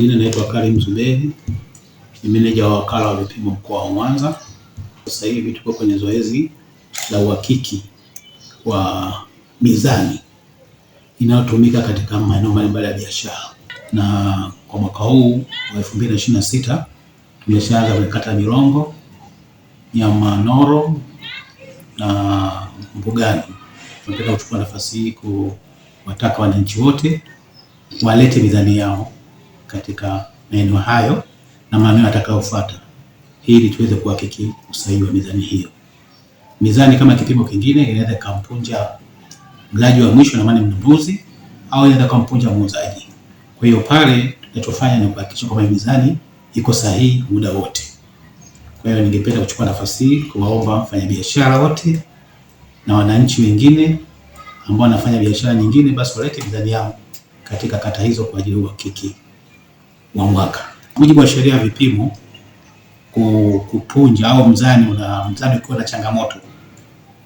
Majina naitwa Karim Zuberi, ni meneja wa wakala wa vipimo mkoa wa Mwanza. Sasa hivi tuko kwenye zoezi la uhakiki wa mizani inayotumika katika maeneo mbalimbali ya biashara, na kwa mwaka huu wa 2026 tumeshaanza kwenye kata ya Mirongo, Nyamanoro na Mbugani. Tunapenda kuchukua nafasi hii kuwataka wananchi wote walete mizani yao katika maeneo hayo na maeneo yatakayofuata ili tuweze kuhakiki usahihi wa mizani hiyo. Mizani kama kipimo kingine inaweza ikampunja mlaji wa mwisho na maana mnunuzi, au inaweza kumpunja muuzaji. Kwa hiyo pale tunachofanya ni kuhakikisha kwamba mizani iko sahihi muda wote. Kwa hiyo ningependa kuchukua nafasi hii kuwaomba wafanyabiashara wote na wananchi wengine ambao wanafanya biashara nyingine, basi walete mizani yao katika kata hizo kwa ajili ya uhakiki wa mwaka. Mujibu wa sheria ya vipimo, kupunja au mzani una mzani ukiwa na changamoto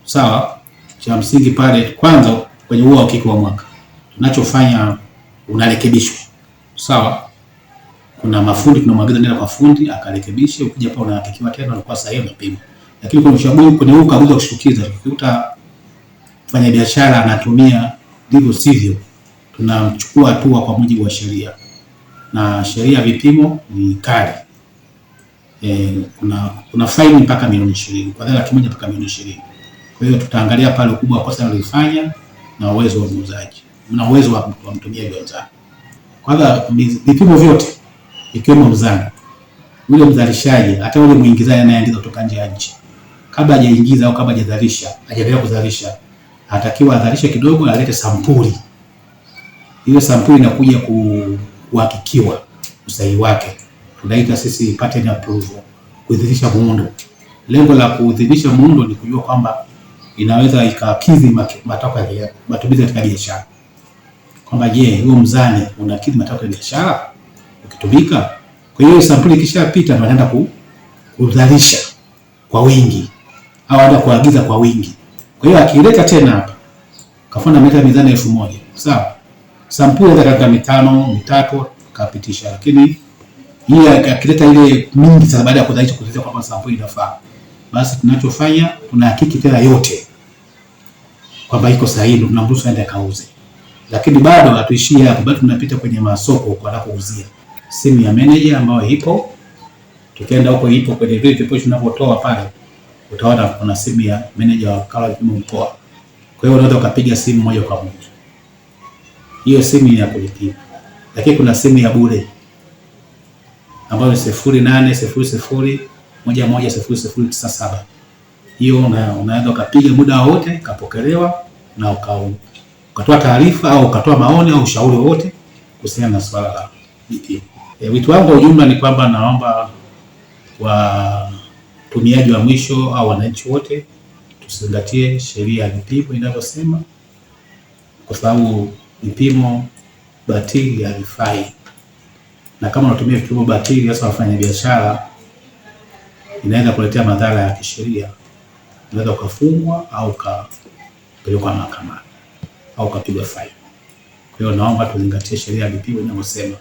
sawa, cha msingi pale kwanza kwenye huo uhakiki wa mwaka tunachofanya unarekebishwa, sawa. Kuna mafundi tunamwagiza nenda kwa fundi akarekebishe, ukija pale unahakikiwa tena unakuwa sahihi, unapima. Lakini kwa ushauri kwenye huo ukaguzi wa kushtukiza, ukikuta mfanya biashara anatumia ndivyo sivyo, tunamchukua hatua kwa mujibu wa sheria na sheria ya vipimo ni kali. Kuna faini mpaka milioni 20, kwa 100,000 mpaka milioni 20. Kwa hiyo tutaangalia pale ukubwa wa kosa alilofanya na uwezo wa muuzaji na uwezo wa mtumiaji wa mzani. Kwanza vipimo vyote ikiwemo mzani, yule mzalishaji, hata yule muingizaji anayeagiza kutoka nje ya nchi, kabla hajaingiza au kabla hajazalisha, hajaendelea kuzalisha, atakiwa azalishe kidogo, alete sampuli. Hiyo sampuli inakuja kuhakikiwa usahihi wake, tunaita sisi pattern approval, kuidhinisha muundo. Lengo la kuidhinisha muundo ni kujua kwamba inaweza ikakidhi matakwa ya matumizi katika biashara, kwamba je, huo mzani unakidhi matakwa ya biashara ukitumika. Kwa hiyo sampuli ikishapita, ndio anaenda kuzalisha kwa wingi au hata kuagiza kwa wingi. Kwa hiyo akileta tena hapa kafanya meta mizani 1000 sawa, sampuli hata katika mitano mitatu kapitisha, lakini hii akileta ile mingi sasa, baada ya kuzalisha kuzalisha kwamba sampuli inafaa, basi tunachofanya tunahakiki tena yote kwamba iko sahihi, ndio tunamruhusu aende akauze. Lakini bado hatuishii hapo, bado tunapita kwenye masoko huko anakouzia. Simu ya manager ambayo ipo, tukienda huko ipo kwenye vile vipo tunavyotoa pale, utaona kuna simu ya manager wa wakala wa vipimo mkoa. Kwa hiyo unaweza ukapiga simu moja kwa moja, hiyo simu ni ya kulipia, lakini kuna simu ya bure ambayo ni 0800110097. Hiyo unaweza ukapiga muda wowote ukapokelewa na ukatoa taarifa au ukatoa maoni au ushauri wowote kuhusiana na swala la vipimo. Wito wangu kwa ujumla ni kwamba naomba watumiaji wa mwisho au wananchi wote tuzingatie sheria ya vipimo inavyosema, kwa sababu vipimo batili havifai, na kama unatumia vipimo batili, hasa wafanya biashara, inaweza kuletea madhara ya kisheria. Unaweza ukafungwa au ukapelekwa mahakamani au ukapigwa faini. Kwa hiyo naomba tuzingatie sheria ya vipimo inavyosema.